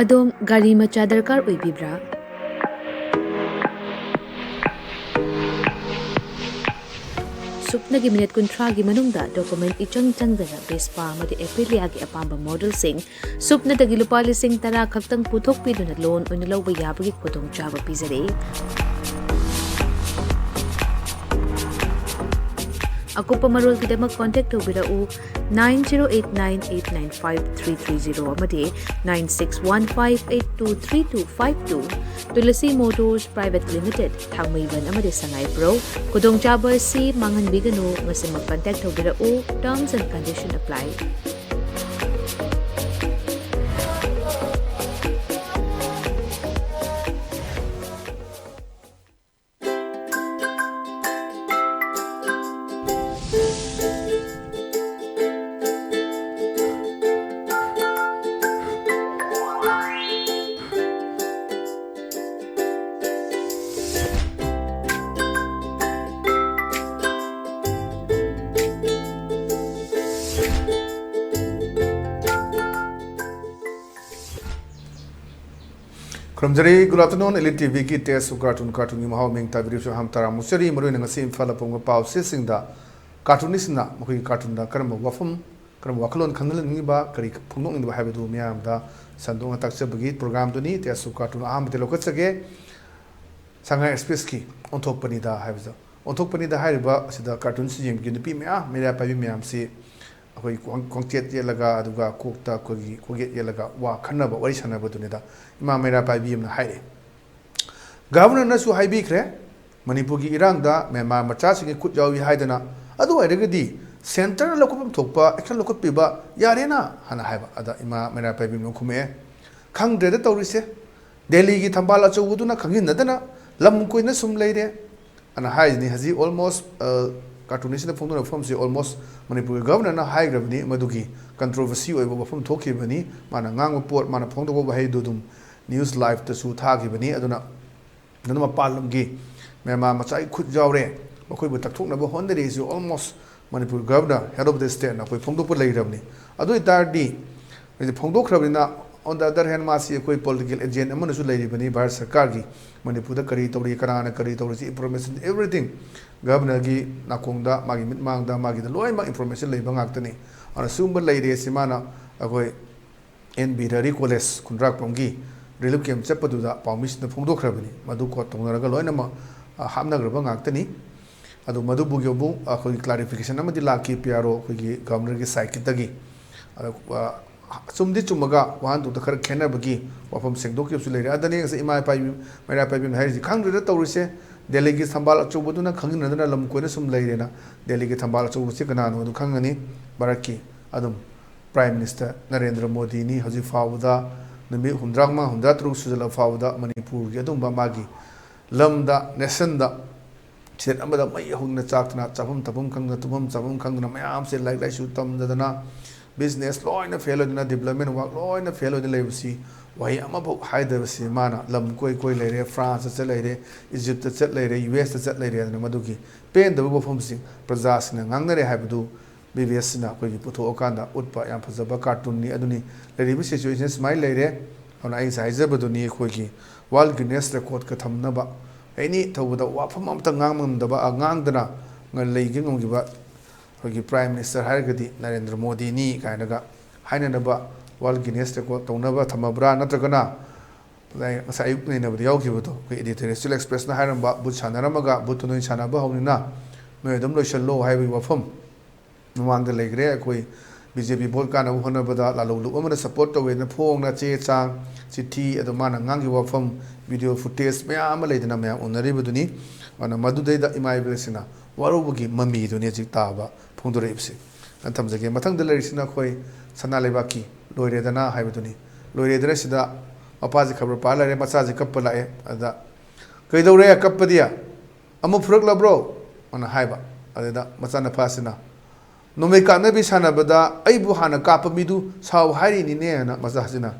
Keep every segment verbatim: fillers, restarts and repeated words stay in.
ꯑꯗꯣꯝ ꯒꯥꯔꯤ ꯃꯆꯥ ꯗꯔꯀꯥꯔ ꯑꯣꯏꯕꯤꯕ꯭ꯔꯥ? ꯁꯨꯞꯅꯒꯤ ꯃꯤꯅꯤꯠ ꯀꯨꯟꯊ꯭ꯔꯥꯒꯤ ꯃꯅꯨꯡꯗ ꯗꯣꯀꯨꯃꯦꯟ ꯏꯆꯪ ꯆꯪꯗꯅ ꯚꯦꯁꯄꯥ ꯑꯃꯗꯤ ꯑꯦꯄ꯭ꯔꯤꯂꯤꯌꯥꯒꯤ ꯑꯄꯥꯝꯕ ꯃꯣꯗꯦꯜꯁꯤꯡ ꯁꯨꯞꯅꯗꯒꯤ ꯂꯨꯄꯥ ꯂꯤꯁꯤꯡ ꯇꯔꯥ ꯈꯛꯇꯪ ꯄꯨꯊꯣꯛꯄꯤꯗꯨꯅ ꯂꯣꯟ ꯑꯣꯏꯅ ꯂꯧꯕ ꯌꯥꯕꯒꯤ ꯈꯨꯗꯣꯡꯆꯥꯕ ꯄꯤꯖꯔꯤ꯫ ꯑꯀꯨꯞꯄ ꯃꯔꯣꯜꯒꯤꯗꯃꯛ ꯀꯣꯟꯇꯦꯛ ꯇꯧꯕꯤꯔꯛꯎ nine zero eight nine eight nine five three three zero ꯑꯃꯗꯤ nine six one five eight two three two five two. Tulsi motors private limited, Thangmeiband ꯑꯃꯗꯤ ꯁꯉꯥꯏꯄ꯭ꯔꯧ꯫ ꯈꯨꯗꯣꯡꯆꯥꯕ ꯑꯁꯤ ꯃꯥꯡꯍꯟꯕꯤꯒꯅꯨ, ꯉꯁꯤꯃꯛ ꯀꯟꯇꯦꯛ ꯇꯧꯕꯤꯔꯛꯎ꯫ Terms and condition apply. ꯈꯨꯔꯨꯝꯖꯔꯤ꯫ Good afternoon, Elite T ꯚꯤꯒꯤ Taste of Cartoon, ꯀꯥꯔꯇꯨꯟꯒꯤ ꯃꯍꯥꯎ ꯃꯤꯡ ꯇꯥꯕꯤꯔꯤꯕꯁꯨ ꯍꯝ ꯇꯔꯥ ꯃꯨꯛꯆꯔꯤ꯫ ꯃꯔꯨꯑꯣꯏꯅ ꯉꯁꯤ ꯏꯝꯐꯥꯜꯗ ꯐꯣꯡꯕ ꯄꯥꯎꯆꯦꯁꯤꯡꯗ ꯀꯥꯔꯇꯨꯅꯤꯁꯁꯤꯡꯅ ꯃꯈꯣꯏꯒꯤ ꯀꯥꯔꯇꯨꯟꯗ ꯀꯔꯝꯕ ꯋꯥꯐꯝ, ꯀꯔꯝꯕ ꯋꯥꯈꯜꯂꯣꯟ ꯈꯪꯍꯟꯅꯤꯡꯉꯤꯕ, ꯀꯔꯤ ꯐꯣꯡꯗꯣꯛꯅꯤꯡꯕ ꯍꯥꯏꯕꯗꯨ ꯃꯤꯌꯥꯝꯗ ꯁꯟꯗꯣꯛꯅ ꯇꯥꯛꯆꯕꯒꯤ ꯄ꯭ꯔꯣꯒ꯭ꯔꯥꯝꯗꯨꯅꯤ꯫ Taste of Cartoon ꯑꯍꯥꯟꯕꯗ ꯂꯧꯈꯠꯆꯒꯦ꯫ ꯁꯉꯥꯏ ꯑꯦꯛꯁꯄ꯭ꯔꯦꯁꯀꯤ ꯑꯣꯟꯊꯣꯛꯄꯅꯤꯗ ꯍꯥꯏꯕꯗ, ꯑꯣꯟꯊꯣꯛꯄꯅꯤꯗ ꯍꯥꯏꯔꯤꯕ ꯑꯁꯤꯗ ꯀꯥꯔꯇꯨꯟꯁꯤ ꯌꯦꯡꯕꯒꯤ ꯅꯨꯄꯤ ꯃꯌꯥꯝ, ꯃꯩꯔꯥ ꯄꯥꯏꯕꯤ ꯃꯌꯥꯝꯁꯤ ꯑꯩꯈꯣꯏ ꯈꯣꯡ-, ꯈꯣꯡꯆꯦꯠ ꯌꯦꯠꯂꯒ, ꯑꯗꯨꯒ ꯀꯣꯛꯇ ꯑꯩꯈꯣꯏꯒꯤ ꯈꯣꯡꯌꯦꯠ ꯌꯦꯠꯂꯒ ꯋꯥ ꯈꯟꯅꯕ, ꯋꯥꯔꯤ ꯁꯥꯟꯅꯕꯗꯨꯅꯤꯗ꯫ ꯏꯃꯥ ꯃꯩꯔꯥ ꯄꯥꯏꯕꯤ ꯑꯃꯅ ꯍꯥꯏꯔꯦ, ꯒꯚꯔꯅꯔꯅꯁꯨ ꯍꯥꯏꯕꯤꯈ꯭ꯔꯦ, ꯃꯅꯤꯄꯨꯔꯒꯤ ꯏꯔꯥꯡꯗ ꯃ꯭ꯌꯥꯟꯃꯥꯔ ꯃꯆꯥꯁꯤꯡꯒꯤ ꯈꯨꯠ ꯌꯥꯎꯏ ꯍꯥꯏꯗꯅ, ꯑꯗꯨ ꯑꯣꯏꯔꯒꯗꯤ ꯁꯦꯟꯇꯔꯅ ꯂꯧꯈꯠꯐꯝ ꯊꯣꯛꯄ action ꯂꯧꯈꯠꯄꯤꯕ ꯌꯥꯔꯦꯅ ꯍꯥꯏꯅ ꯍꯥꯏꯕ꯫ ꯑꯗ ꯏꯃꯥ ꯃꯩꯔꯥ ꯄꯥꯏꯕꯤ ꯑꯃꯅ ꯈꯨꯝꯃꯛꯑꯦ, "ꯈꯪꯗ꯭ꯔꯦꯗ ꯇꯧꯔꯤꯁꯦ, ꯗꯦꯜꯂꯤꯒꯤ ꯊꯝꯕꯥꯜ ꯑꯆꯧꯕꯗꯨꯅ ꯈꯪꯖꯤꯟꯅꯗꯅ ꯂꯝ ꯀꯣꯏꯅ ꯁꯨꯝ ꯂꯩꯔꯦ" ꯑꯅ ꯍꯥꯏꯔꯤꯁꯤꯅ ꯍꯧꯖꯤꯛ almost, ꯑ, ꯀꯥꯔꯇꯨꯅꯤꯁꯁꯤꯅ ꯐꯣꯡꯗꯣꯔꯛꯄ ꯋꯥꯐꯝꯁꯤ almost ꯃꯅꯤꯄꯨꯔꯒꯤ ꯒꯚꯔꯅꯔꯅ ꯍꯥꯏꯈ꯭ꯔꯕꯅꯤ, ꯃꯗꯨꯒꯤ controversy ꯑꯣꯏꯕ ꯋꯥꯐꯝ ꯊꯣꯛꯈꯤꯕꯅꯤ꯫ ꯃꯥꯅ ꯉꯥꯡꯕ ꯄꯣꯠ, ꯃꯥꯅ ꯐꯣꯡꯗꯣꯛꯄ ꯋꯥꯍꯩꯗꯨ ꯑꯗꯨꯝ ꯅ꯭ꯌꯨꯁ ꯂꯥꯏꯚꯇꯁꯨ ꯊꯥꯈꯤꯕꯅꯤ꯫ ꯑꯗꯨꯅ, ꯑꯗꯨꯅ ꯃꯄꯥꯟ ꯂꯝꯒꯤ ꯃ꯭ꯌꯥꯟꯃꯥꯔ ꯃꯆꯥꯒꯤ ꯈꯨꯠ ꯌꯥꯎꯔꯦ, ꯃꯈꯣꯏꯕꯨ ꯇꯛꯊꯣꯛꯅꯕ ꯍꯣꯠꯅꯔꯤꯁꯤ almost Manipur governor, head of the stateꯅ ꯑꯩꯈꯣꯏ ꯐꯣꯡꯗꯣꯛꯄ ꯂꯩꯔꯕꯅꯤ꯫ ꯑꯗꯨ ꯑꯣꯏ ꯇꯥꯔꯗꯤ, ꯍꯥꯏꯗꯤ ꯐꯣꯡꯗꯣꯛꯈ꯭ꯔꯕꯅꯤꯅ On the other hand, ꯃꯥꯁꯤ ꯑꯩꯈꯣꯏ political agent ꯑꯃꯅꯁꯨ ꯂꯩꯔꯤꯕꯅꯤ ꯚꯥꯔꯠ ꯁꯔꯀꯥꯔꯒꯤ꯫ ꯃꯅꯤꯄꯨꯔꯗ ꯀꯔꯤ ꯇꯧꯔꯤ, ꯀꯅꯥꯅ ꯀꯔꯤ ꯇꯧꯔꯤ, ꯁꯤ information, everything governorꯒꯤ ꯅꯥꯀꯣꯡꯗ, ꯃꯥꯒꯤ ꯃꯤꯠꯃꯥꯡꯗ, ꯃꯥꯒꯤꯗ ꯂꯣꯏꯅꯃꯛ information ꯂꯩꯕ ꯉꯥꯛꯇꯅꯤ꯫ ꯑꯗꯨꯅ ꯁꯤꯒꯨꯝꯕ ꯂꯩꯔꯦ, ꯁꯤ ꯃꯥꯅ ꯑꯩꯈꯣꯏ ꯑꯦꯟ ꯕꯤ ꯔꯥꯔꯤ ꯀꯣꯂꯦꯖ ꯈꯨꯟꯗ꯭ꯔꯥꯛꯄꯝꯒꯤ relief camp ꯆꯠꯄꯗꯨꯗ ꯄꯥꯎꯃꯤꯁꯤꯡꯗ ꯐꯣꯡꯗꯣꯛꯈ꯭ꯔꯕꯅꯤ꯫ ꯃꯗꯨ quote ꯇꯧꯅꯔꯒ ꯂꯣꯏꯅꯃꯛ, ꯑ, ꯍꯥꯞꯅꯈ꯭ꯔꯕ ꯉꯥꯛꯇꯅꯤ꯫ ꯑꯗꯨ ꯃꯗꯨꯕꯨꯒꯤ ꯑꯃꯨꯛ ꯑꯩꯈꯣꯏꯒꯤ clarification ꯑꯃꯗꯤ ꯂꯥꯛꯈꯤ, ꯄꯤ ꯑꯥꯔ ꯑꯣ ꯑꯩꯈꯣꯏꯒꯤ governorꯒꯤ sideꯀꯤꯗꯒꯤ꯫ ꯑꯗꯣ, ꯑ, ꯆꯨꯝꯗꯤ ꯆꯨꯝꯃꯒ ꯋꯥꯍꯟꯊꯣꯛꯇ ꯈꯔ ꯈꯦꯠꯅꯕꯒꯤ ꯋꯥꯐꯝ ꯁꯦꯡꯗꯣꯛꯈꯤꯕꯁꯨ ꯂꯩꯔꯦ꯫ ꯑꯗꯅꯤ ꯉꯁꯥꯏ ꯏꯃꯥ ꯏꯄꯥ, ꯃꯩꯔꯥ ꯄꯥꯏꯕꯤꯅ ꯍꯥꯏꯔꯤꯁꯤ, "ꯈꯪꯗ꯭ꯔꯦꯗ ꯇꯧꯔꯤꯁꯦ, ꯗꯦꯜꯂꯤꯒꯤ ꯊꯝꯕꯥꯜ ꯑꯆꯧꯕꯗꯨꯅ ꯈꯪꯖꯤꯟꯅꯗꯅ ꯂꯝ ꯀꯣꯏꯅ ꯁꯨꯝ ꯂꯩꯔꯦꯅ꯫ ꯗꯦꯜꯂꯤꯒꯤ ꯊꯝꯕꯥꯜ ꯑꯆꯧꯕꯁꯤ ꯀꯅꯥꯅꯣ ꯑꯗꯨ ꯈꯪꯒꯅꯤ, ꯚꯥꯔꯠꯀꯤ ꯑꯗꯨꯝ Prime Minister ꯅꯔꯦꯟꯗ꯭ꯔ ꯃꯣꯗꯤꯅꯤ꯫ ꯍꯧꯖꯤꯛ ꯐꯥꯎꯕꯗ ꯅꯨꯃꯤꯠ ꯍꯨꯝꯗ꯭ꯔꯥꯃꯉꯥ, ꯍꯨꯝꯗ꯭ꯔꯥ ꯇꯔꯨꯛ ꯁꯨꯖꯜꯂꯕ ꯐꯥꯎꯕꯗ ꯃꯅꯤꯄꯨꯔꯒꯤ ꯑꯗꯨꯝꯕ ꯃꯥꯒꯤ ꯂꯝꯗ, nationꯗ, state ꯑꯃꯗ ꯃꯩ ꯍꯧꯅ ꯆꯥꯛꯇꯅ, ꯆꯥꯐꯝ ꯊꯛꯐꯝ ꯈꯪꯗꯅ, ꯇꯨꯝꯐꯝ ꯆꯥꯐꯝ ꯈꯪꯗꯅ, ꯃꯌꯥꯝꯁꯦ ꯂꯥꯏꯔꯤꯛ ꯂꯥꯏꯁꯨ ꯇꯝꯗꯗꯅ, business ꯂꯣꯏꯅ fail ꯑꯣꯏꯗꯅ, development work ꯂꯣꯏꯅ fail ꯑꯣꯏꯗꯅ ꯂꯩꯕꯁꯤ, ꯋꯥꯍꯩ ꯑꯃꯐꯥꯎ ꯍꯥꯏꯗꯕꯁꯤ, ꯃꯥꯅ ꯂꯝ ꯀꯣꯏ ꯀꯣꯏ ꯂꯩꯔꯦ, Franceꯇ ꯆꯠ ꯂꯩꯔꯦ, Egyptꯇ ꯆꯠ ꯂꯩꯔꯦ, ꯌꯨ ꯑꯦꯁꯇ ꯆꯠ ꯂꯩꯔꯦ꯫ ꯑꯗꯨꯅ ꯃꯗꯨꯒꯤ ꯄꯦꯟꯗꯕ ꯋꯥꯐꯝꯁꯤꯡ ꯄ꯭ꯔꯖꯥꯁꯤꯡꯅ ꯉꯥꯡꯅꯔꯦ ꯍꯥꯏꯕꯗꯨ ꯕꯤ ꯕꯤ ꯑꯦꯁꯁꯤꯅ ꯑꯩꯈꯣꯏꯒꯤ ꯄꯨꯊꯣꯛꯑꯀꯥꯟꯗ ꯎꯠꯄ ꯌꯥꯝ ꯐꯖꯕ cartoonꯅꯤ꯫ ꯑꯗꯨꯅꯤ ꯂꯩꯔꯤꯕ situation ꯁꯨꯃꯥꯏꯅ ꯂꯩꯔꯦ꯫ ꯑꯗꯨꯅ ꯑꯩ ꯉꯁꯥꯏ ꯍꯥꯏꯖꯕꯗꯨꯅꯤ, ꯑꯩꯈꯣꯏꯒꯤ World Guinness Recordꯀ ꯊꯝꯅꯕ, any ꯊꯧꯕꯗ ꯋꯥꯐꯝ ꯑꯃꯇ ꯉꯥꯡ ꯉꯝꯗꯕ, ꯑ, ꯉꯥꯡꯗꯅ ꯉ-, ꯂꯩꯒꯦ ꯉꯝꯈꯤꯕ ꯑꯩꯈꯣꯏꯒꯤ Prime Minister ꯍꯥꯏꯔꯒꯗꯤ ꯅꯔꯦꯟꯗ꯭ꯔ ꯃꯣꯗꯤꯅꯤ ꯀꯥꯏꯅꯒ ꯍꯥꯏꯅꯅꯕ, World Guinness Record ꯇꯧꯅꯕ ꯊꯝꯃꯕ꯭ꯔꯥ? ꯅꯠꯇ꯭ꯔꯒꯅ ꯉꯁꯥꯏ ꯑꯌꯨꯛ ꯅꯩꯅꯕꯗ ꯌꯥꯎꯈꯤꯕꯗꯣ, ꯑꯩꯈꯣꯏ Editorial Expressꯅ ꯍꯥꯏꯔꯝꯕ, "ꯚꯨꯠ ꯁꯥꯟꯅꯔꯝꯃꯒ ꯚꯨꯠꯇꯨ ꯅꯣꯏ ꯁꯥꯟꯅꯕ ꯍꯧꯅꯤꯅ ꯅꯣꯏ ꯑꯗꯨꯝ ꯂꯣꯏꯁꯜꯂꯣ" ꯍꯥꯏꯕꯒꯤ ꯋꯥꯐꯝ ꯃꯃꯥꯡꯗ ꯂꯩꯈ꯭ꯔꯦ꯫ ꯑꯩꯈꯣꯏ ꯕꯤ ꯖꯦ ꯄꯤ ꯚꯣꯠ ꯀꯥꯟꯅꯕ ꯍꯣꯠꯅꯕꯗ ꯂꯥꯂꯣꯡ ꯂꯨꯞ ꯑꯃꯅ support ꯇꯧꯋꯦꯅ ꯐꯣꯡꯅ ꯆꯦ ꯆꯥꯡ, ꯆꯤꯊꯤ, ꯑꯗꯨ ꯃꯥꯅ ꯉꯥꯡꯈꯤꯕ ꯋꯥꯐꯝ, video footage ꯃꯌꯥꯝ ꯑꯃ ꯂꯩꯗꯅ ꯃꯌꯥꯝ ꯎꯅꯔꯤꯕꯗꯨꯅꯤ꯫ ꯑꯗꯨꯅ ꯃꯗꯨꯗꯩꯗ ꯏꯃꯥ ꯏꯕꯦꯜꯁꯤꯡꯅ ꯋꯥꯔꯧꯕꯒꯤ ꯃꯃꯤꯗꯨꯅꯤ ꯍꯧꯖꯤꯛ ꯇꯥꯕ ꯐꯣꯡꯗꯣꯔꯛꯏꯕꯁꯤ꯫ ꯑꯗꯨ ꯊꯝꯖꯒꯦ꯫ ꯃꯊꯪꯗ ꯂꯩꯔꯤꯁꯤꯅ ꯑꯩꯈꯣꯏ ꯁꯅꯥ ꯂꯩꯕꯥꯛꯀꯤ ꯂꯣꯏꯔꯦꯗꯅ ꯍꯥꯏꯕꯗꯨꯅꯤ꯫ ꯂꯣꯏꯔꯦꯗꯅ ꯁꯤꯗ ꯃꯄꯥꯁꯤ ꯈꯕꯔ ꯄꯥ ꯂꯩꯔꯦ, ꯃꯆꯥꯁꯤ ꯀꯞꯄ ꯂꯥꯛꯑꯦ꯫ ꯑꯗꯨꯗ, "ꯀꯩꯗꯧꯔꯦ ꯀꯞꯄꯗꯤ? ꯑꯃ ꯐꯨꯔꯛꯂꯕ꯭ꯔꯣ?" ꯑꯅ ꯍꯥꯏꯕ꯫ ꯑꯗꯨꯗ ꯃꯆꯥꯅꯨꯄꯥꯁꯤꯅ, "ꯅꯣꯡꯃꯩ ꯀꯥꯞꯅꯕꯤ ꯁꯥꯟꯅꯕꯗ ꯑꯩꯕꯨ ꯍꯥꯟꯅ ꯀꯥꯞꯄ ꯃꯤꯗꯨ ꯁꯥꯎ ꯍꯥꯏꯔꯤꯅꯤꯅꯦ" ꯍꯥꯏꯅ ꯃꯆꯥꯁꯤꯅ,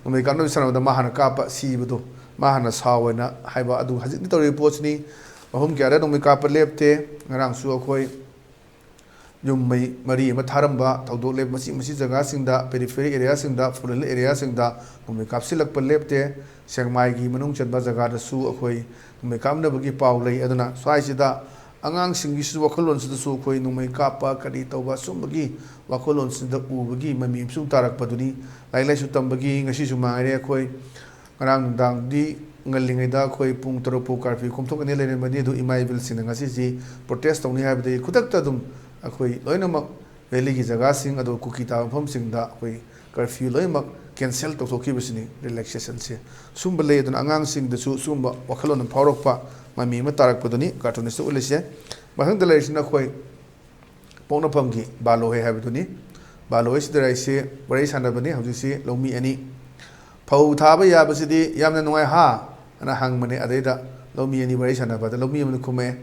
ꯅꯣꯡꯃꯩ ꯀꯥꯞꯅꯕꯤ ꯁꯥꯟꯅꯕꯗ ꯃꯥ ꯍꯥꯟꯅ ꯀꯥꯞꯄ ꯁꯤꯕꯗꯣ, ꯃꯥ ꯍꯥꯟꯅ ꯁꯥꯎ ꯍꯥꯏꯅ ꯍꯥꯏꯕ ꯑꯗꯨ ꯍꯧꯖꯤꯛꯇꯤ ꯇꯧꯔꯤꯕ ꯄꯣꯠꯁꯤꯅꯤ꯫ ꯃꯐꯝ ꯀꯌꯥꯗ ꯅꯣꯡꯃꯩ ꯀꯥꯞꯄ ꯂꯦꯞꯇꯦ꯫ ꯉꯔꯥꯡꯁꯨ ꯑꯩꯈꯣꯏ ꯌꯨꯝ ꯃꯩ ꯃꯔꯤ ꯑꯃ ꯊꯥꯔꯝꯕ ꯊꯧꯗꯣꯛ ꯂꯦꯞ-, ꯃꯁꯤ, ꯃꯁꯤ ꯖꯒꯥꯁꯤꯡꯗ, periphery areaꯁꯤꯡꯗ, rural areaꯁꯤꯡꯗ ꯅꯣꯡꯃꯩ ꯀꯥꯞꯁꯤꯜꯂꯛꯄ ꯂꯦꯞꯇꯦ꯫ ꯁꯦꯛꯃꯥꯏꯒꯤ ꯃꯅꯨꯡ ꯆꯟꯕ ꯖꯒꯥꯗꯁꯨ ꯑꯩꯈꯣꯏ ꯅꯣꯡꯃꯩ ꯀꯥꯞꯅꯕꯒꯤ ꯄꯥꯎ ꯂꯩ꯫ ꯑꯗꯨꯅ ꯁ꯭ꯋꯥꯏꯁꯤꯗ ꯑꯉꯥꯡꯁꯤꯡꯒꯤꯁꯨ ꯋꯥꯈꯜꯂꯣꯟꯁꯤꯗꯁꯨ ꯑꯩꯈꯣꯏ ꯅꯣꯡꯃꯩ ꯀꯥꯞꯄ ꯀꯔꯤ ꯇꯧꯕ ꯁꯨꯝꯕꯒꯤ ꯋꯥꯈꯜꯂꯣꯟꯁꯤꯗ ꯎꯕꯒꯤ ꯃꯃꯤ ꯑꯃꯁꯨ ꯇꯥꯔꯛꯄꯗꯨꯅꯤ꯫ ꯂꯥꯏꯔꯤꯛ ꯂꯥꯏꯁꯨ ꯇꯝꯕꯒꯤ ꯉꯁꯤꯁꯨ ꯃꯉꯥꯏꯔꯦ, ꯑꯩꯈꯣꯏ ꯉꯔꯥꯡ ꯅꯨꯡꯗꯥꯡꯗꯤ ꯉꯜꯂꯤꯉꯩꯗ ꯑꯩꯈꯣꯏ ꯄꯨꯡ ꯇꯔꯨꯛ ꯐꯥꯎ curfew ꯀꯣꯝꯊꯣꯛꯀꯅꯤ ꯂꯩꯔꯝꯕꯅꯤ꯫ ꯑꯗꯨ ꯏꯃꯥ ꯏꯕꯦꯜꯁꯤꯡꯅ ꯉꯁꯤꯁꯤ protest ꯇꯧꯅꯤ ꯍꯥꯏꯕꯗꯒꯤ ꯈꯨꯗꯛꯇ ꯑꯗꯨꯝ ꯑꯩꯈꯣꯏ ꯂꯣꯏꯅꯃꯛ valleyꯒꯤ ꯖꯒꯥꯁꯤꯡ, ꯑꯗꯨꯒ ꯀꯨꯀꯤ ꯇꯥꯕ ꯃꯐꯝꯁꯤꯡꯗ ꯑꯩꯈꯣꯏ curfew ꯂꯣꯏꯅꯃꯛ cancel ꯇꯧꯊꯣꯛꯈꯤꯕꯁꯤꯅꯤ, relaxationꯁꯦ꯫ ꯁꯨꯝꯕ ꯂꯩ꯫ ꯑꯗꯨꯅ ꯑꯉꯥꯡꯁꯤꯡꯗꯁꯨ ꯁꯨꯝꯕ ꯋꯥꯈꯜꯂꯣꯟ ꯑꯃ ꯐꯥꯎꯔꯛꯄ ꯃꯃꯤ ꯑꯃ ꯇꯥꯔꯛꯄꯗꯨꯅꯤ cartoonꯁꯤꯗ ꯎꯠꯂꯤꯁꯦ꯫ ꯃꯊꯪꯗ ꯂꯩꯔꯤꯁꯤꯅ ꯑꯩꯈꯣꯏ ꯄꯣꯛꯅꯐꯝꯒꯤ ꯕꯥꯂꯣꯍꯦ ꯍꯥꯏꯕꯗꯨꯅꯤ꯫ ꯕꯥꯂꯣꯍꯦꯁꯤꯗ ꯂꯩꯔꯤꯁꯤ ꯋꯥꯔꯤ ꯁꯥꯟꯅꯕꯅꯤ꯫ ꯍꯧꯖꯤꯛꯁꯤ ꯂꯧꯃꯤ ꯑꯅꯤ ꯐꯧ ꯊꯥꯕ ꯌꯥꯕꯁꯤꯗꯤ ꯌꯥꯝꯅ ꯅꯨꯡꯉꯥꯏ ꯍꯥ? ꯑꯅ ꯍꯪꯕꯅꯦ꯫ ꯑꯗꯩꯗ ꯂꯧꯃꯤ ꯑꯅꯤ ꯋꯥꯔꯤ ꯁꯥꯟꯅꯕꯗ ꯂꯧꯃꯤ ꯑꯃꯅ ꯈꯨꯝꯃꯛꯑꯦ,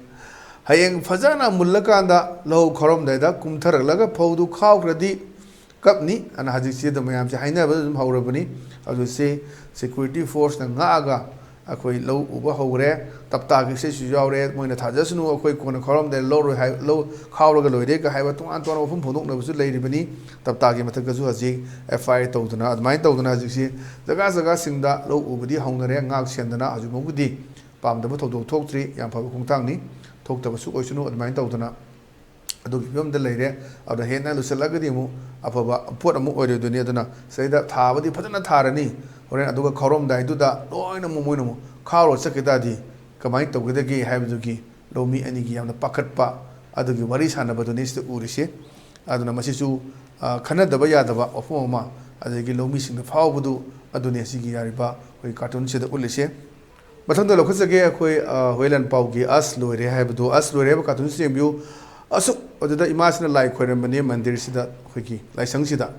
"ꯍꯌꯦꯡ ꯐꯖꯅ ꯃꯨꯜꯂꯀꯥꯟꯗ ꯂꯧ ꯈꯥꯎꯔꯝꯗꯥꯏꯗ ꯀꯨꯝꯊꯔꯛꯂꯒ ꯐꯧꯗꯨ ꯈꯥꯎꯈ꯭ꯔꯗꯤ ꯀꯞꯅꯤ" ꯑꯅ ꯍꯧꯖꯤꯛꯁꯤ ꯑꯗꯨꯝ ꯃꯌꯥꯝꯁꯦ ꯍꯥꯏꯅꯕꯗ ꯑꯗꯨꯝ ꯍꯧꯔꯕꯅꯤ꯫ ꯍꯧꯖꯤꯛꯁꯤ security forceꯅ ꯉꯥꯛꯑꯒ ꯑꯩꯈꯣꯏ ꯂꯧ ꯎꯕ ꯍꯧꯔꯦ꯫ ꯇꯞꯇꯥꯒꯤ ꯏꯁꯩꯁꯨ ꯌꯥꯎꯔꯦ꯫ ꯃꯣꯏꯅ ꯊꯥꯖꯁꯅꯨ, ꯑꯩꯈꯣꯏ ꯀꯣꯟꯅ ꯈꯥꯎꯔꯝꯗꯥꯏ ꯂꯧꯔꯣꯏ ꯍꯥꯏ, ꯂꯧ ꯈꯥꯎꯔꯒ ꯂꯣꯏꯔꯦꯒ ꯍꯥꯏꯕ ꯇꯣꯉꯥꯟ ꯇꯣꯉꯥꯟꯕ ꯋꯥꯐꯝ ꯐꯣꯡꯗꯣꯛꯅꯕꯁꯨ ꯂꯩꯔꯤꯕꯅꯤ꯫ ꯇꯞꯇꯥꯒꯤ ꯃꯊꯛꯇꯁꯨ ꯍꯧꯖꯤꯛ FIR ꯇꯧꯗꯅ ꯑꯗꯨꯃꯥꯏꯅ ꯇꯧꯗꯅ ꯍꯧꯖꯤꯛꯁꯤ ꯖꯒꯥ ꯖꯒꯥꯁꯤꯡꯗ ꯂꯧ ꯎꯕꯗꯤ ꯍꯧꯅꯔꯦ꯫ ꯉꯥꯛ ꯁꯦꯟꯗꯅ ꯍꯧꯖꯤꯛ ꯐꯥꯎꯕꯗꯤ ꯄꯥꯝꯗꯕ ꯊꯧꯗꯣꯛ ꯊꯣꯛꯇ꯭ꯔꯤ꯫ ꯌꯥꯝ ꯐꯕ ꯈꯣꯡꯊꯥꯡꯅꯤ꯫ ꯊꯣꯛꯇꯕꯁꯨ ꯑꯣꯏꯁꯅꯨ꯫ ꯑꯗꯨꯃꯥꯏꯅ ꯇꯧꯗꯅ ꯑꯗꯨꯒꯤ ꯐꯤꯕꯝꯗ ꯂꯩꯔꯦ꯫ ꯑꯗꯨꯅ ꯍꯦꯟꯅ ꯂꯨꯁꯜꯂꯒꯗꯤ ꯑꯃꯨꯛ ꯑꯐꯕ ꯄꯣꯠ ꯑꯃꯨꯛ ꯑꯣꯏꯔꯣꯏꯗꯣꯏꯅꯤ꯫ ꯑꯗꯨꯅ ꯁꯤꯗꯩꯗ ꯊꯥꯕꯗꯤ ꯐꯖꯅ ꯊꯥꯔꯅꯤ꯫ ꯍꯣꯔꯦꯟ ꯑꯗꯨꯒ ꯈꯥꯎꯔꯝꯗꯥꯏꯗꯨꯗ ꯂꯣꯏꯅ ꯑꯃꯨꯛ ꯃꯣꯏꯅ ꯑꯃꯨꯛ ꯈꯥꯎꯔ ꯆꯠꯈꯤ ꯇꯥꯔꯗꯤ ꯀꯃꯥꯏꯅ ꯇꯧꯒꯗꯒꯦ ꯍꯥꯏꯕꯗꯨꯒꯤ ꯂꯧꯃꯤ ꯑꯅꯤꯒꯤ ꯌꯥꯝꯅ ꯄꯥꯈꯠꯄ ꯑꯗꯨꯒꯤ ꯋꯥꯔꯤ ꯁꯥꯟꯅꯕꯗꯨꯅꯤ ꯁꯤꯗ ꯎꯔꯤꯁꯦ꯫ ꯑꯗꯨꯅ ꯃꯁꯤꯁꯨ, ꯑ, ꯈꯟꯅꯗꯕ ꯌꯥꯗꯕ ꯋꯥꯐꯝ ꯑꯃ, ꯑꯗꯒꯤ ꯂꯧꯃꯤꯁꯤꯡꯗ ꯐꯥꯎꯕꯗꯨ ꯑꯗꯨꯅꯤ ꯁꯤꯒꯤ ꯌꯥꯔꯤꯕ ꯑꯩꯈꯣꯏ cartoonꯁꯤꯗ ꯎꯠꯂꯤꯁꯦ꯫ ꯃꯊꯪꯗ ꯂꯧꯈꯠꯆꯒꯦ ꯑꯩꯈꯣꯏ, ꯑ, ꯍꯨꯏꯂꯥꯟ ꯄꯥꯎꯒꯤ "ꯑꯁ ꯂꯣꯏꯔꯦ" ꯍꯥꯏꯕꯗꯨ꯫ "ꯑꯁ ꯂꯣꯏꯔꯦ" ꯍꯥꯏꯕ cartoonꯁꯤ ꯌꯦꯡꯕꯤꯌꯨ꯫ ꯑꯁꯨꯛ ꯑꯗꯨꯗ ꯏꯃꯥꯁꯤꯅ ꯂꯥꯏ ꯈꯣꯏꯔꯝꯕꯅꯤ ꯃꯟꯗꯤꯔꯁꯤꯗ, ꯑꯩꯈꯣꯏꯒꯤ ꯂꯥꯏꯁꯪꯁꯤꯗ꯫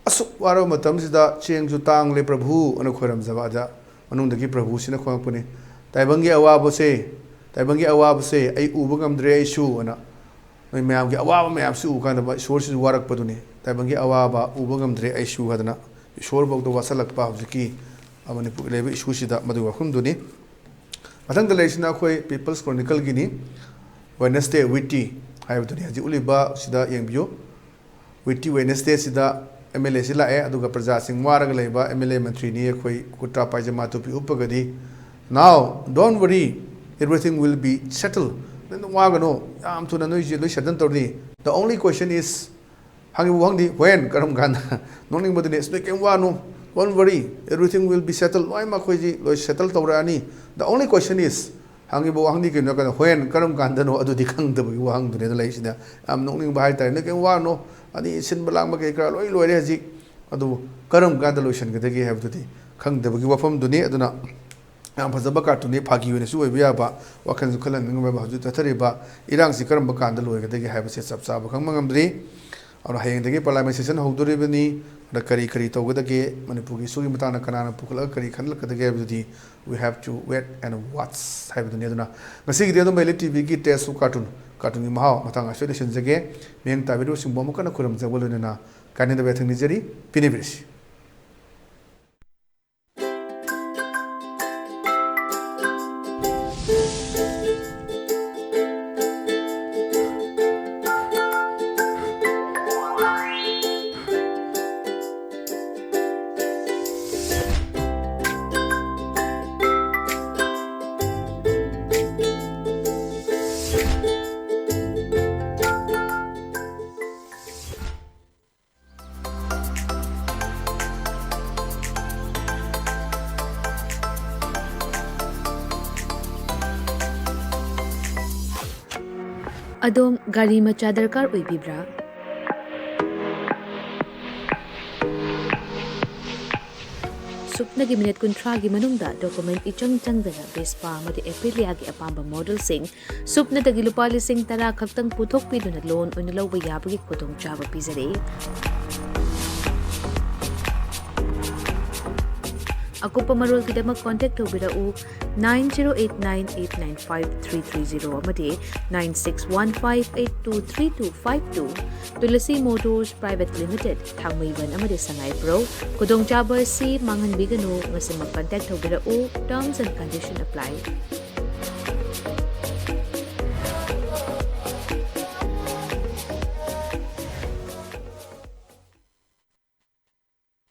"ꯑꯁꯨꯛ ꯋꯥꯔꯕ ꯃꯇꯝꯁꯤꯗ ꯆꯦꯡꯁꯨ ꯇꯥꯡꯂꯦ ꯄ꯭ꯔꯚꯨ" ꯑꯅ ꯈꯣꯏꯔꯝꯖꯕ꯫ ꯑꯗ ꯃꯅꯨꯡꯗꯒꯤ ꯄ꯭ꯔꯚꯨꯁꯤꯅ ꯈꯣꯡꯉꯛꯄꯅꯤ, "ꯇꯥꯏꯕꯪꯒꯤ ꯑꯋꯥꯕꯁꯦ, ꯇꯥꯏꯕꯪꯒꯤ ꯑꯋꯥꯕꯁꯦ ꯑꯩ ꯎꯕ ꯉꯝꯗ꯭ꯔꯦ ꯑꯩꯁꯨ" ꯑꯅ꯫ ꯅꯣꯏ ꯃꯌꯥꯝꯒꯤ ꯑꯋꯥꯕ ꯃꯌꯥꯝꯁꯤ ꯎ ꯀꯥꯟꯗ ꯏꯁꯣꯔꯁꯤꯁꯨ ꯋꯥꯔꯛꯄꯗꯨꯅꯤ꯫ "ꯇꯥꯏꯕꯪꯒꯤ ꯑꯋꯥꯕ ꯎꯕ ꯉꯝꯗ꯭ꯔꯦ ꯑꯩꯁꯨ" ꯍꯥꯏꯗꯅ ꯏꯁꯣꯔꯐꯥꯎꯗ ꯋꯥꯁꯜꯂꯛꯄ ꯍꯧꯖꯤꯛꯀꯤ ꯃꯅꯤꯄꯨꯔꯒꯤ ꯂꯩꯔꯤꯕ ꯏꯁꯨꯁꯤꯗ ꯃꯗꯨꯒꯤ ꯋꯥꯐꯝꯗꯨꯅꯤ꯫ ꯃꯊꯪꯗ ꯂꯩꯔꯤꯁꯤꯅ ꯑꯩꯈꯣꯏ People's Chronicleꯒꯤꯅꯤ, Wednesday Witty ꯍꯥꯏꯕꯗꯨꯅꯤ꯫ ꯍꯧꯖꯤꯛ ꯎꯠꯂꯤꯕ ꯁꯤꯗ ꯌꯦꯡꯕꯤꯌꯨ꯫ ꯋꯤꯛꯇꯤ ꯋꯦꯅꯁꯗꯦꯁꯤꯗ ꯑꯦꯝ ꯑꯦꯜ ꯑꯦꯁꯤ ꯂꯥꯛꯑꯦ, ꯑꯗꯨꯒ ꯄ꯭ꯔꯖꯥꯁꯤꯡ ꯋꯥꯔꯒ ꯂꯩꯕ ꯑꯦꯝ ꯑꯦꯜ ꯑꯦ ꯃꯟꯇ꯭ꯔꯤꯅꯤ ꯑꯩꯈꯣꯏ ꯀꯨꯔꯇꯥ ꯄꯥꯏꯖꯃꯥ ꯇꯨꯄꯤ ꯎꯞꯄꯒꯗꯤ, "Now, don't worry, everything will be settled." ꯅꯣꯏ ꯋꯥꯒꯅꯨ, ꯌꯥꯝ ꯊꯨꯅ ꯅꯣꯏꯁꯦ ꯂꯣꯏ ꯁꯦꯇꯜ ꯇꯧꯔꯅꯤ꯫ The only question is, ꯍꯪꯉꯤꯕ ꯋꯥꯍꯪꯗꯤ, "When?" ꯀꯔꯝ ꯀꯥꯟꯗ? ꯅꯣꯛꯅꯤꯡꯕꯗꯨꯅꯤ, "ꯑꯁ, ꯅꯣꯏ ꯀꯩꯝ ꯋꯥꯅꯨ, don't worry, everything will be settled." ꯂꯣꯏꯅꯃꯛ ꯑꯩꯈꯣꯏꯁꯤ ꯂꯣꯏ ꯁꯦꯇꯜ ꯇꯧꯔꯛꯑꯅꯤ꯫ The only question is, ꯍꯪꯉꯤꯕ ꯋꯥꯍꯪꯗꯤ ꯀꯩꯅꯣ ꯀꯥꯟꯗ, "When?" ꯀꯔꯝ ꯀꯥꯟꯗꯅꯣ? ꯑꯗꯨꯗꯤ ꯈꯪꯗꯕꯒꯤ ꯋꯥꯍꯪꯗꯨꯅꯦ ꯑꯗ ꯂꯩꯔꯤꯁꯤꯅ꯫ ꯌꯥꯝ ꯅꯣꯛꯅꯤꯡꯕ ꯍꯥꯏꯇꯥꯔꯦ꯫ "ꯅꯣꯏ ꯀꯩꯝ ꯋꯥꯅꯨ, ꯑꯅꯤ ꯁꯤꯟꯕ ꯂꯥꯡꯕ ꯀꯩ ꯀꯔꯥ ꯂꯣꯏ ꯂꯣꯏꯔꯦ ꯍꯧꯖꯤꯛ, ꯑꯗꯨꯕꯨ ꯀꯔꯝ ꯀꯥꯟꯗ ꯂꯣꯏꯁꯤꯟꯒꯗꯒꯦ ꯍꯥꯏꯕꯗꯨꯗꯤ ꯈꯪꯗꯕꯒꯤ ꯋꯥꯐꯝꯗꯨꯅꯤ꯫" ꯑꯗꯨꯅ ꯌꯥꯝ ꯐꯖꯕ ꯀꯥꯔꯇꯨꯟꯅꯤ, ꯐꯥꯒꯤ ꯑꯣꯏꯅꯁꯨ ꯑꯣꯏꯕ ꯌꯥꯕ, ꯋꯥꯈꯜꯁꯨ ꯈꯜꯍꯟꯅꯤꯡꯕ꯫ ꯍꯧꯖꯤꯛ ꯆꯠꯊꯔꯤꯕ ꯏꯔꯥꯡꯁꯤ ꯀꯔꯝꯕ ꯀꯥꯟꯗ ꯂꯣꯏꯒꯗꯒꯦ ꯍꯥꯏꯕꯁꯦ ꯆꯞ ꯆꯥꯕ ꯈꯪꯕ ꯉꯝꯗ꯭ꯔꯤ꯫ ꯑꯗꯨꯅ ꯍꯌꯦꯡꯗꯒꯤ ꯄꯥꯔꯂꯤꯌꯥꯃꯦꯟ ꯁꯦꯁꯟ ꯍꯧꯗꯣꯔꯤꯕꯅꯤ꯫ ꯑꯗ ꯀꯔꯤ ꯀꯔꯤ ꯇꯧꯒꯗꯒꯦ, ꯃꯅꯤꯄꯨꯔꯒꯤ ꯏꯁꯨꯒꯤ ꯃꯇꯥꯡꯗ ꯀꯅꯥꯅ ꯄꯨꯈꯠꯂꯒ ꯀꯔꯤ ꯈꯟꯒꯠꯂꯛꯀꯗꯒꯦ ꯍꯥꯏꯕꯗꯨꯗꯤ we have to wait and watch ꯍꯥꯏꯕꯗꯨꯅꯤ꯫ ꯑꯗꯨꯅ ꯉꯁꯤꯒꯤꯗꯤ ꯑꯗꯨꯝ ꯃꯩꯂꯩ ꯇꯤꯚꯤꯒꯤ ꯇꯦꯁ ꯀꯥꯔꯇꯨꯟ, ꯀꯥꯔꯇꯨꯟꯒꯤ ꯃꯍꯥꯎ ꯃꯇꯥꯡ ꯑꯁꯤꯗ ꯂꯣꯏꯁꯤꯟꯖꯒꯦ꯫ ꯃꯤꯠꯌꯦꯡ ꯇꯥꯕꯤꯔꯤꯕꯁꯤꯡꯕꯨ ꯑꯃꯨꯛ ꯍꯟꯅ ꯈꯨꯔꯨꯝꯖꯕ ꯂꯣꯏꯅꯅ ꯀꯥꯏꯅꯗꯕ ꯌꯥꯊꯪ ꯅꯤꯖꯔꯤ꯫ ꯄꯤꯅꯕꯤꯔꯁꯤ꯫ ꯑꯗꯣꯝ ꯒꯥꯔꯤ ꯃꯆꯥ ꯗꯔꯀꯥꯔ ꯑꯣꯏꯕꯤꯕ꯭ꯔꯥ? ꯁꯨꯞꯅꯒꯤ ꯃꯤꯅꯤꯠ ꯀꯨꯟꯊ꯭ꯔꯥꯒꯤ ꯃꯅꯨꯡꯗ ꯗꯣꯀꯨꯃꯦꯟ ꯏꯆꯪ ꯆꯪꯗꯅ ꯚꯦꯁꯄꯥ ꯑꯃꯗꯤ ꯑꯦꯄ꯭ꯔꯤꯂꯤꯌꯥꯒꯤ ꯑꯄꯥꯝꯕ ꯃꯣꯗꯦꯜꯁꯤꯡ ꯁꯨꯞꯅꯗꯒꯤ ꯂꯨꯄꯥ ꯂꯤꯁꯤꯡ ꯇꯔꯥ ꯈꯛꯇꯪ ꯄꯨꯊꯣꯛꯄꯤꯗꯨꯅ ꯂꯣꯟ ꯑꯣꯏꯅ ꯂꯧꯕ ꯌꯥꯕꯒꯤ ꯈꯨꯗꯣꯡꯆꯥꯕ ꯄꯤꯖꯔꯤ꯫ ꯑꯀꯨꯞꯄ ꯃꯔꯣꯜꯒꯤꯗꯃꯛ ꯀꯣꯟꯇꯦꯛ ꯇꯧꯕꯤꯔꯛꯎ nine zero eight nine eight nine five three three zero ꯑꯃꯗꯤ nine six one five eight two three two five two꯫ Tulsi motors private limited, Thangmeiband ꯑꯃꯗꯤ ꯁꯉꯥꯏꯄ꯭ꯔꯧ꯫ ꯈꯨꯗꯣꯡꯆꯥꯕ ꯑꯁꯤ ꯃꯥꯡꯍꯟꯕꯤꯒꯅꯨ, ꯉꯁꯤꯃꯛ ꯀꯟꯇꯦꯛ ꯇꯧꯕꯤꯔꯛꯎ꯫ Terms and condition apply꯫